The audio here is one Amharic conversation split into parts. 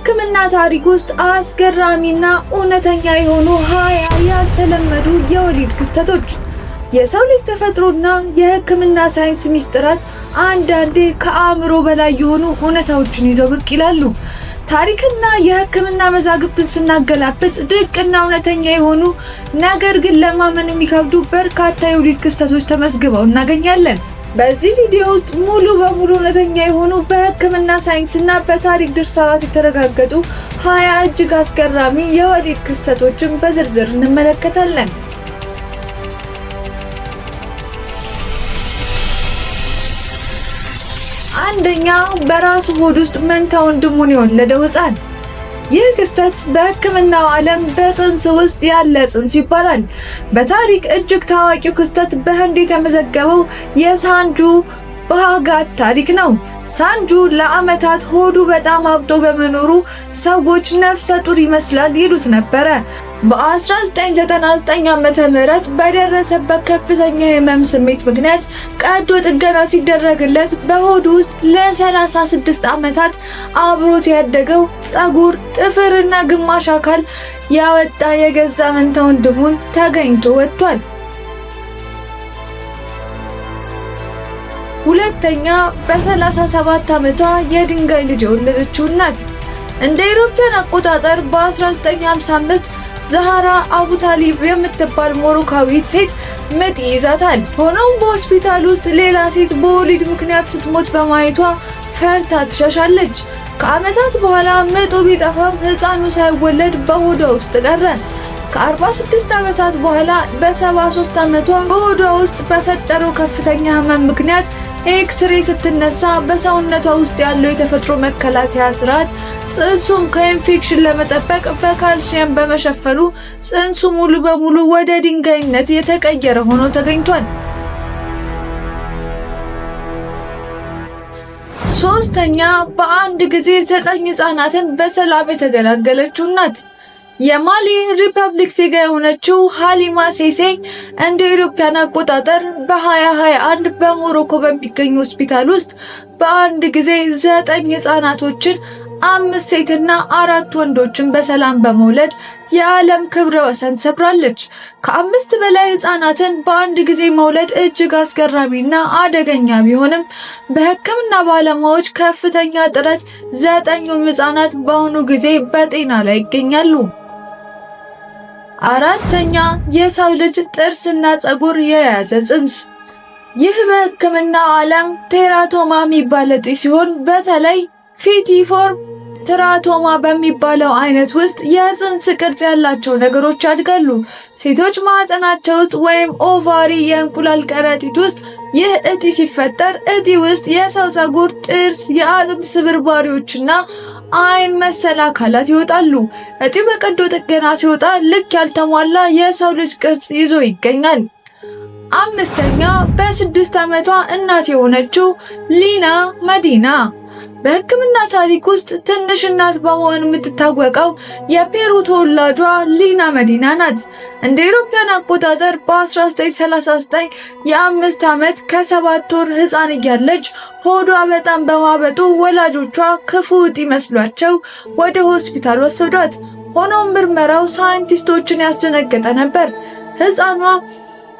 በሕክምና ታሪክ ውስጥ አስገራሚና እውነተኛ የሆኑ 20 ያልተለመዱ የወሊድ ክስተቶች። የሰው ልጅ ተፈጥሮና የሕክምና ሳይንስ ሚስጥራት አንዳንዴ ከአእምሮ በላይ የሆኑ እውነታዎችን ይዘው ብቅ ይላሉ። ታሪክና የሕክምና መዛግብትን ስናገላብጥ ድንቅና እውነተኛ የሆኑ፣ ነገር ግን ለማመን የሚከብዱ በርካታ የወሊድ ክስተቶች ተመዝግበው እናገኛለን። በዚህ ቪዲዮ ውስጥ ሙሉ በሙሉ እውነተኛ የሆኑ፣ በሕክምና ሳይንስና በታሪክ ድርሳናት የተረጋገጡ 20 እጅግ አስገራሚ የወሊድ ክስተቶችን በዝርዝር እንመለከታለን። አንደኛ፣ በራሱ ሆድ ውስጥ መንታ ወንድሙን የወለደው ሕፃን። ይህ ክስተት በሕክምናው ዓለም በጽንስ ውስጥ ያለ ጽንስ ይባላል። በታሪክ እጅግ ታዋቂው ክስተት በህንድ የተመዘገበው የሳንጁ ባሃጋት ታሪክ ነው። ሳንጁ ለዓመታት ሆዱ በጣም አብጦ በመኖሩ ሰዎች ነፍሰ ጡር ይመስላል ይሉት ነበረ። በ1999 ዓመተ ምህረት በደረሰበት ከፍተኛ የህመም ስሜት ምክንያት ቀዶ ጥገና ሲደረግለት በሆዱ ውስጥ ለ36 ዓመታት አብሮት ያደገው ፀጉር፣ ጥፍርና ግማሽ አካል ያወጣ የገዛ መንታ ወንድሙን ተገኝቶ ወጥቷል። ሁለተኛ፣ በ37 ዓመቷ የድንጋይ ልጅ የወለደችው እናት። እንደ አውሮፓውያን አቆጣጠር በ1955 ዛሃራ አቡታሊብ የምትባል ሞሮካዊት ሴት ምጥ ይይዛታል። ሆኖም በሆስፒታል ውስጥ ሌላ ሴት በወሊድ ምክንያት ስትሞት በማየቷ ፈርታ ትሸሻለች። ከዓመታት በኋላ ምጡ ቢጠፋም ሕፃኑ ሳይወለድ በሆዷ ውስጥ ቀረ። ከ46 ዓመታት በኋላ በ73 ዓመቷ በሆዷ ውስጥ በፈጠረው ከፍተኛ ህመም ምክንያት ኤክስሬ ስትነሳ በሰውነቷ ውስጥ ያለው የተፈጥሮ መከላከያ ስርዓት ጽንሱን ከኢንፌክሽን ለመጠበቅ በካልሲየም በመሸፈኑ ጽንሱ ሙሉ በሙሉ ወደ ድንጋይነት የተቀየረ ሆኖ ተገኝቷል። ሶስተኛ፣ በአንድ ጊዜ 9 ህጻናትን በሰላም የተገላገለችው እናት። የማሊ ሪፐብሊክ ዜጋ የሆነችው ሃሊማ ሴሴ እንደ አውሮፓውያን አቆጣጠር በ2021 በሞሮኮ በሚገኝ ሆስፒታል ውስጥ በአንድ ጊዜ 9 ህጻናቶችን፣ 5 ሴትና 4 ወንዶችን በሰላም በመውለድ የዓለም ክብረ ወሰን ሰብራለች። ከ5 በላይ ህጻናትን በአንድ ጊዜ መውለድ እጅግ አስገራሚና አደገኛ ቢሆንም በሕክምና ባለሙያዎች ከፍተኛ ጥረት 9ኙም ህጻናት በአሁኑ ጊዜ በጤና ላይ ይገኛሉ። አራተኛ፣ የሰው ልጅ ጥርስና ፀጉር የያዘ ጽንስ። ይህ በሕክምና ዓለም teratoma የሚባል እጢ ሲሆን በተለይ fetiform teratoma በሚባለው አይነት ውስጥ የጽንስ ቅርጽ ያላቸው ነገሮች ያድጋሉ። ሴቶች ማህፀናቸው ውስጥ ወይም ovary የእንቁላል ከረጢት ውስጥ ይህ እጢ ሲፈጠር እጢ ውስጥ የሰው ፀጉር፣ ጥርስ፣ የአጥንት ስብርባሪዎችና አይን መሰል አካላት ይወጣሉ። እጢው በቀዶ ጥገና ሲወጣ ልክ ያልተሟላ የሰው ልጅ ቅርጽ ይዞ ይገኛል። አምስተኛ፣ በ6 ዓመቷ እናት የሆነችው ሊና መዲና። በሕክምና ታሪክ ውስጥ ትንሽ እናት በመሆን የምትታወቀው የፔሩ ተወላጇ ሊና መዲና ናት። እንደ አውሮፓውያን አቆጣጠር በ1939 የ5 ዓመት ከ7 ወር ሕፃን እያለች ሆዷ በጣም በማበጡ ወላጆቿ ክፉ እጢ መስሏቸው ወደ ሆስፒታል ወሰዷት። ሆኖም ምርመራው ሳይንቲስቶችን ያስደነገጠ ነበር። ሕፃኗ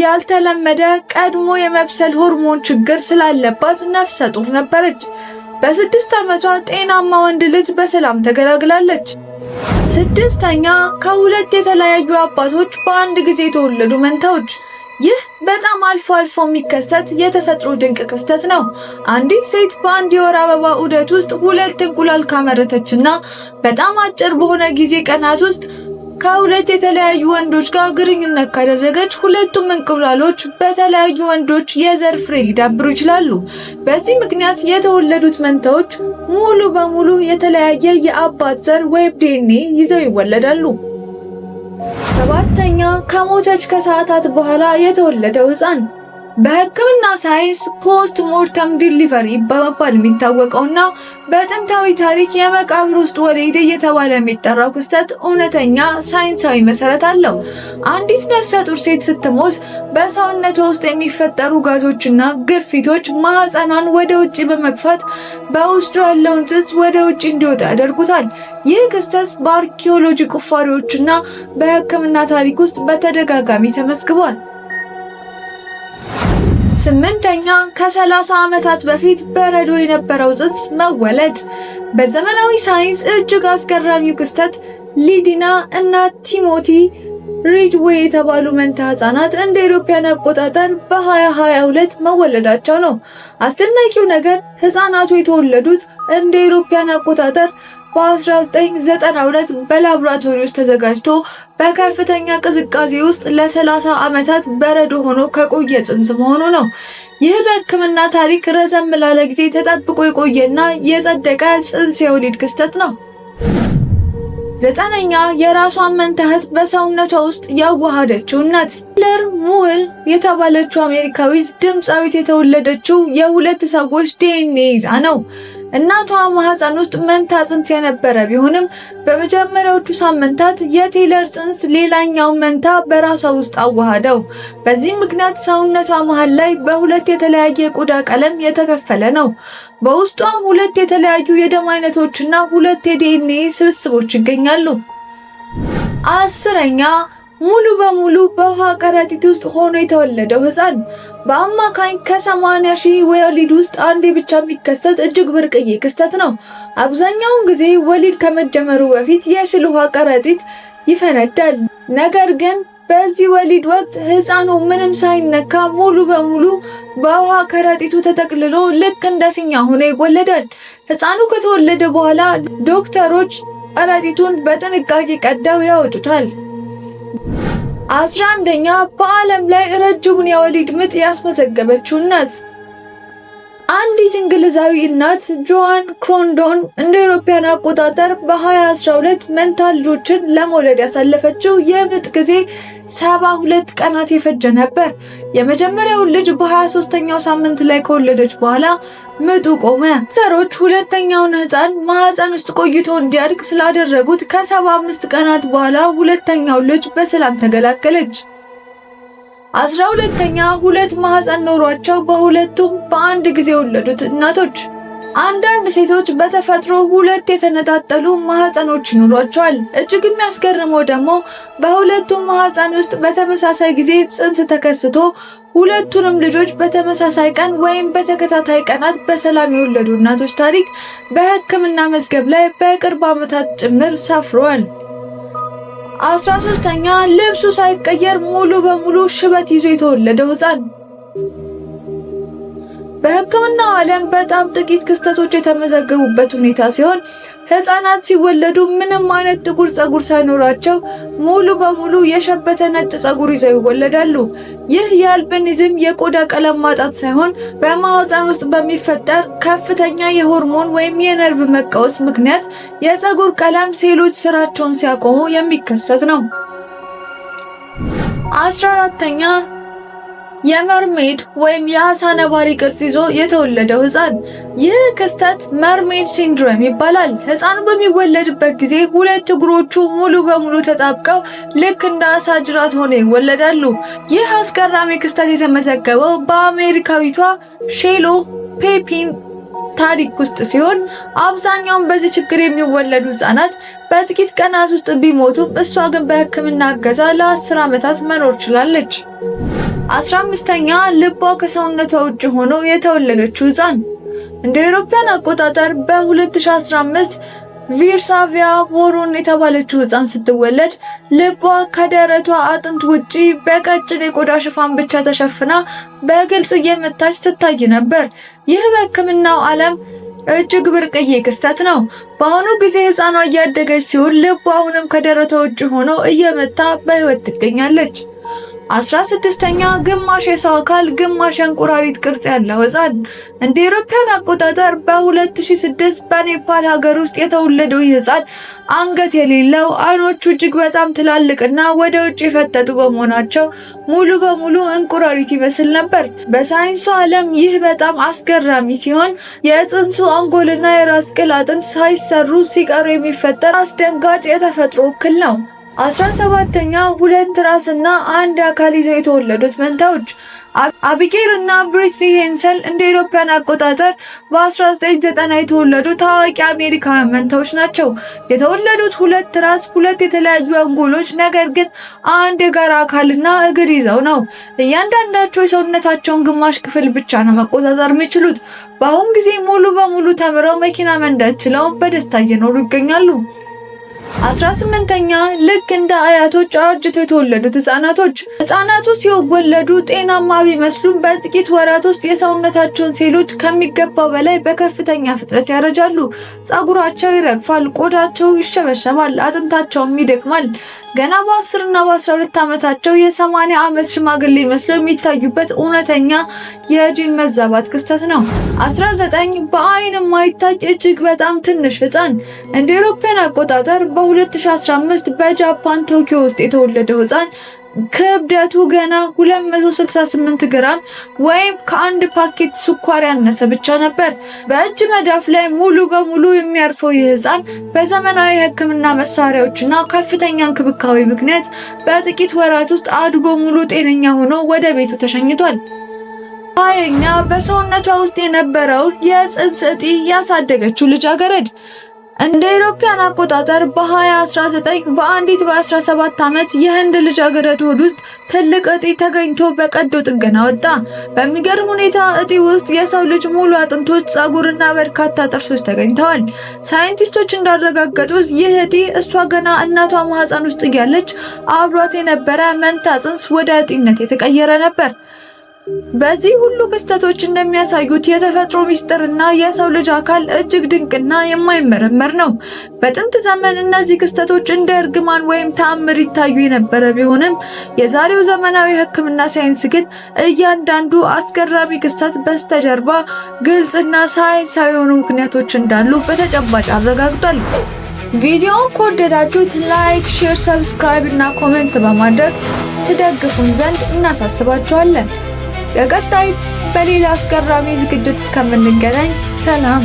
ያልተለመደ ቀድሞ የመብሰል ሆርሞን ችግር ስላለባት ነፍሰ ጡር ነበረች። በ6 ዓመቷ ጤናማ ወንድ ልጅ በሰላም ተገላግላለች። ስድስተኛ፣ ከሁለት የተለያዩ አባቶች በአንድ ጊዜ የተወለዱ መንታዎች። ይህ በጣም አልፎ አልፎ የሚከሰት የተፈጥሮ ድንቅ ክስተት ነው። አንዲት ሴት በአንድ የወር አበባ ዑደት ውስጥ ሁለት እንቁላል ካመረተችና በጣም አጭር በሆነ ጊዜ ቀናት ውስጥ ከሁለት የተለያዩ ወንዶች ጋር ግንኙነት ካደረገች ሁለቱም እንቁላሎች በተለያዩ ወንዶች የዘር ፍሬ ሊዳብሩ ይችላሉ። በዚህ ምክንያት የተወለዱት መንታዎች ሙሉ በሙሉ የተለያየ የአባት ዘር ወይም ዲኤንኤ ይዘው ይወለዳሉ። ሰባተኛ፣ ከሞተች ከሰዓታት በኋላ የተወለደው ሕፃን። በሕክምና ሳይንስ post mortem delivery በመባል የሚታወቀውና በጥንታዊ ታሪክ የመቃብር ውስጥ ወሊድ እየተባለ የሚጠራው ክስተት እውነተኛ ሳይንሳዊ መሰረት አለው። አንዲት ነፍሰ ጡር ሴት ስትሞት በሰውነቷ ውስጥ የሚፈጠሩ ጋዞችና ግፊቶች ማህፀኗን ወደ ውጭ በመግፋት በውስጡ ያለውን ጽንስ ወደ ውጭ እንዲወጣ ያደርጉታል። ይህ ክስተት በአርኪኦሎጂ ቁፋሮዎችና በሕክምና ታሪክ ውስጥ በተደጋጋሚ ተመዝግቧል። ስምንተኛ፣ ከ30 ዓመታት በፊት በረዶ የነበረው ጽንስ መወለድ። በዘመናዊ ሳይንስ እጅግ አስገራሚው ክስተት ሊዲና እና ቲሞቲ ሪጅዌይ የተባሉ መንታ ህጻናት እንደ አውሮፓውያን አቆጣጠር በ2022 መወለዳቸው ነው። አስደናቂው ነገር ህጻናቱ የተወለዱት እንደ አውሮፓውያን አቆጣጠር በ1992 በላብራቶሪ ውስጥ ተዘጋጅቶ በከፍተኛ ቅዝቃዜ ውስጥ ለ30 ዓመታት በረዶ ሆኖ ከቆየ ጽንስ መሆኑ ነው። ይህ በሕክምና ታሪክ ረዘም ላለ ጊዜ ተጠብቆ የቆየና የጸደቀ ጽንስ የወሊድ ክስተት ነው። ዘጠነኛ፣ የራሷን መንታ እህት በሰውነቷ ውስጥ ያዋሃደችው እናት። ቴይለር ሙህል የተባለችው አሜሪካዊት ድምፃዊት የተወለደችው የሁለት ሰዎች ዲኤንኤ ይዛ ነው። እናቷ ማህፀን ውስጥ መንታ ጽንስ የነበረ ቢሆንም በመጀመሪያዎቹ ሳምንታት የቴይለር ጽንስ ሌላኛው መንታ በራሷ ውስጥ አዋሃደው። በዚህም ምክንያት ሰውነቷ መሃል ላይ በሁለት የተለያየ የቆዳ ቀለም የተከፈለ ነው። በውስጧም ሁለት የተለያዩ የደም አይነቶችና ሁለት የዲኤንኤ ስብስቦች ይገኛሉ። 10ኛ፣ ሙሉ በሙሉ በውሃ ከረጢት ውስጥ ሆኖ የተወለደው ህፃን። በአማካኝ ከ80 ሺህ ወሊድ ውስጥ አንዴ ብቻ የሚከሰት እጅግ ብርቅዬ ክስተት ነው። አብዛኛውን ጊዜ ወሊድ ከመጀመሩ በፊት የሽል ውሃ ከረጢት ይፈነዳል። ነገር ግን በዚህ ወሊድ ወቅት ህፃኑ ምንም ሳይነካ ሙሉ በሙሉ በውሃ ከረጢቱ ተጠቅልሎ ልክ እንደ ፊኛ ሆኖ ይወለዳል። ህፃኑ ከተወለደ በኋላ ዶክተሮች ከረጢቱን በጥንቃቄ ቀደው ያወጡታል። 11ኛ፣ በዓለም ላይ ረጅሙን የወሊድ ምጥ ያስመዘገበችው እናት። አንዲት እንግሊዛዊ እናት ጆአን ክሮንዶን እንደ አውሮፓውያን አቆጣጠር በ2012 መንታ ልጆችን ለመውለድ ያሳለፈችው የምጥ ጊዜ 72 ቀናት የፈጀ ነበር። የመጀመሪያውን ልጅ በ23ኛው ሳምንት ላይ ከወለደች በኋላ ምጡ ቆመ። ዶክተሮች ሁለተኛውን ህፃን ማህፀን ውስጥ ቆይቶ እንዲያድግ ስላደረጉት ከ75 ቀናት በኋላ ሁለተኛው ልጅ በሰላም ተገላገለች። 12ኛ፣ ሁለት ማህፀን ኖሯቸው በሁለቱም በአንድ ጊዜ የወለዱት እናቶች። አንዳንድ ሴቶች በተፈጥሮ ሁለት የተነጣጠሉ ማህፀኖች ይኖሯቸዋል። እጅግ የሚያስገርመው ደግሞ በሁለቱም ማህፀን ውስጥ በተመሳሳይ ጊዜ ጽንስ ተከስቶ ሁለቱንም ልጆች በተመሳሳይ ቀን ወይም በተከታታይ ቀናት በሰላም የወለዱ እናቶች ታሪክ በሕክምና መዝገብ ላይ በቅርብ ዓመታት ጭምር ሰፍሯል። 13ኛ፣ ልብሱ ሳይቀየር ሙሉ በሙሉ ሽበት ይዞ የተወለደው ህፃን። በሕክምናው ዓለም በጣም ጥቂት ክስተቶች የተመዘገቡበት ሁኔታ ሲሆን ህፃናት ሲወለዱ ምንም አይነት ጥቁር ፀጉር ሳይኖራቸው ሙሉ በሙሉ የሸበተ ነጭ ፀጉር ይዘው ይወለዳሉ። ይህ የአልቢኒዝም የቆዳ ቀለም ማጣት ሳይሆን በማህፀን ውስጥ በሚፈጠር ከፍተኛ የሆርሞን ወይም የነርቭ መቃወስ ምክንያት የፀጉር ቀለም ሴሎች ስራቸውን ሲያቆሙ የሚከሰት ነው። 14ኛ፣ የ mermaid ወይም የአሳ ነባሪ ቅርጽ ይዞ የተወለደው ህፃን። ይህ ክስተት mermaid syndrome ይባላል። ህፃኑ በሚወለድበት ጊዜ ሁለት እግሮቹ ሙሉ በሙሉ ተጣብቀው ልክ እንደ አሳ ጅራት ሆነው ይወለዳሉ። ይህ አስገራሚ ክስተት የተመዘገበው በአሜሪካዊቷ ሼሎ ፔፒን ታሪክ ውስጥ ሲሆን አብዛኛውን በዚህ ችግር የሚወለዱ ህጻናት በጥቂት ቀናት ውስጥ ቢሞቱም እሷ ግን በሕክምና እገዛ ለ10 ዓመታት መኖር ችላለች። 15ኛ፣ ልቧ ከሰውነቷ ውጭ ሆኖ የተወለደችው ህፃን። እንደ አውሮፓውያን አቆጣጠር በ2015 ቪርሳቪያ ቦሩን የተባለችው ህፃን ስትወለድ ልቧ ከደረቷ አጥንት ውጪ በቀጭን የቆዳ ሽፋን ብቻ ተሸፍና በግልጽ እየመታች ትታይ ነበር። ይህ በሕክምናው ዓለም እጅግ ብርቅዬ ክስተት ነው። በአሁኑ ጊዜ ህፃኗ እያደገች ሲሆን ልቧ አሁንም ከደረቷ ውጭ ሆኖ እየመታ በህይወት ትገኛለች። 16ኛ፣ ግማሽ የሰው አካል ግማሽ የእንቁራሪት ቅርጽ ያለው ህፃን። እንደ አውሮፓውያን አቆጣጠር በ2006 በኔፓል ሀገር ውስጥ የተወለደው ይህ ህፃን አንገት የሌለው፣ አይኖቹ እጅግ በጣም ትላልቅና ወደ ውጭ የፈጠጡ በመሆናቸው ሙሉ በሙሉ እንቁራሪት ይመስል ነበር። በሳይንሱ ዓለም ይህ በጣም አስገራሚ ሲሆን የጽንሱ አንጎልና የራስ ቅል አጥንት ሳይሰሩ ሲቀሩ የሚፈጠር አስደንጋጭ የተፈጥሮ እክል ነው። 17ኛ፣ ሁለት ራስና አንድ አካል ይዘው የተወለዱት መንታዎች። አቢጌል እና ብሪትኒ ሄንሰል እንደ አውሮፓውያን አቆጣጠር በ1990 የተወለዱ ታዋቂ አሜሪካውያን መንታዎች ናቸው። የተወለዱት ሁለት ራስ፣ ሁለት የተለያዩ አንጎሎች፣ ነገር ግን አንድ የጋራ አካልና እግር ይዘው ነው። እያንዳንዳቸው የሰውነታቸውን ግማሽ ክፍል ብቻ ነው መቆጣጠር የሚችሉት። በአሁን ጊዜ ሙሉ በሙሉ ተምረው መኪና መንዳት ችለው በደስታ እየኖሩ ይገኛሉ። 18ኛ፣ ልክ እንደ አያቶች አርጅተው የተወለዱት ህጻናቶች። ህጻናቱ ሲወለዱ ጤናማ ቢመስሉም በጥቂት ወራት ውስጥ የሰውነታቸውን ሴሎች ከሚገባው በላይ በከፍተኛ ፍጥነት ያረጃሉ። ጸጉራቸው ይረግፋል፣ ቆዳቸው ይሸበሸባል፣ አጥንታቸውም ይደክማል። ገና በ10 እና በ12 ዓመታቸው የ80 ዓመት ሽማግሌ መስለው የሚታዩበት እውነተኛ የጂን መዛባት ክስተት ነው። 19፣ በአይን የማይታይ እጅግ በጣም ትንሽ ህፃን። እንደ አውሮፓውያን አቆጣጠር በ2015 በጃፓን ቶኪዮ ውስጥ የተወለደው ህፃን ክብደቱ ገና 268 ግራም ወይም ከአንድ ፓኬት ስኳር ያነሰ ብቻ ነበር። በእጅ መዳፍ ላይ ሙሉ በሙሉ የሚያርፈው ይህ ህፃን በዘመናዊ የሕክምና መሳሪያዎችና ከፍተኛ እንክብካቤ ምክንያት በጥቂት ወራት ውስጥ አድጎ ሙሉ ጤነኛ ሆኖ ወደ ቤቱ ተሸኝቷል። 20ኛ፣ በሰውነቷ ውስጥ የነበረውን የጽንስ እጢ ያሳደገችው ልጃገረድ። እንደ አውሮፓውያን አቆጣጠር በ2019 በአንዲት በ17 ዓመት የህንድ ልጃገረድ ሆድ ውስጥ ትልቅ እጢ ተገኝቶ በቀዶ ጥገና ወጣ። በሚገርም ሁኔታ እጢ ውስጥ የሰው ልጅ ሙሉ አጥንቶች፣ ጸጉርና በርካታ ጥርሶች ተገኝተዋል። ሳይንቲስቶች እንዳረጋገጡት ይህ እጢ እሷ ገና እናቷ ማህፀን ውስጥ እያለች አብሯት የነበረ መንታ ጽንስ ወደ እጢነት የተቀየረ ነበር። በዚህ ሁሉ ክስተቶች እንደሚያሳዩት የተፈጥሮ ምስጢርና የሰው ልጅ አካል እጅግ ድንቅና የማይመረመር ነው። በጥንት ዘመን እነዚህ ክስተቶች እንደ እርግማን ወይም ተአምር ይታዩ የነበረ ቢሆንም የዛሬው ዘመናዊ ሕክምና ሳይንስ ግን እያንዳንዱ አስገራሚ ክስተት በስተጀርባ ግልጽና ሳይንሳዊ የሆኑ ምክንያቶች እንዳሉ በተጨባጭ አረጋግጧል። ቪዲዮውን ከወደዳችሁት like፣ share፣ subscribe እና comment በማድረግ ትደግፉን ዘንድ እናሳስባችኋለን። በቀጣይ በሌላ አስገራሚ ዝግጅት እስከምንገናኝ ሰላም።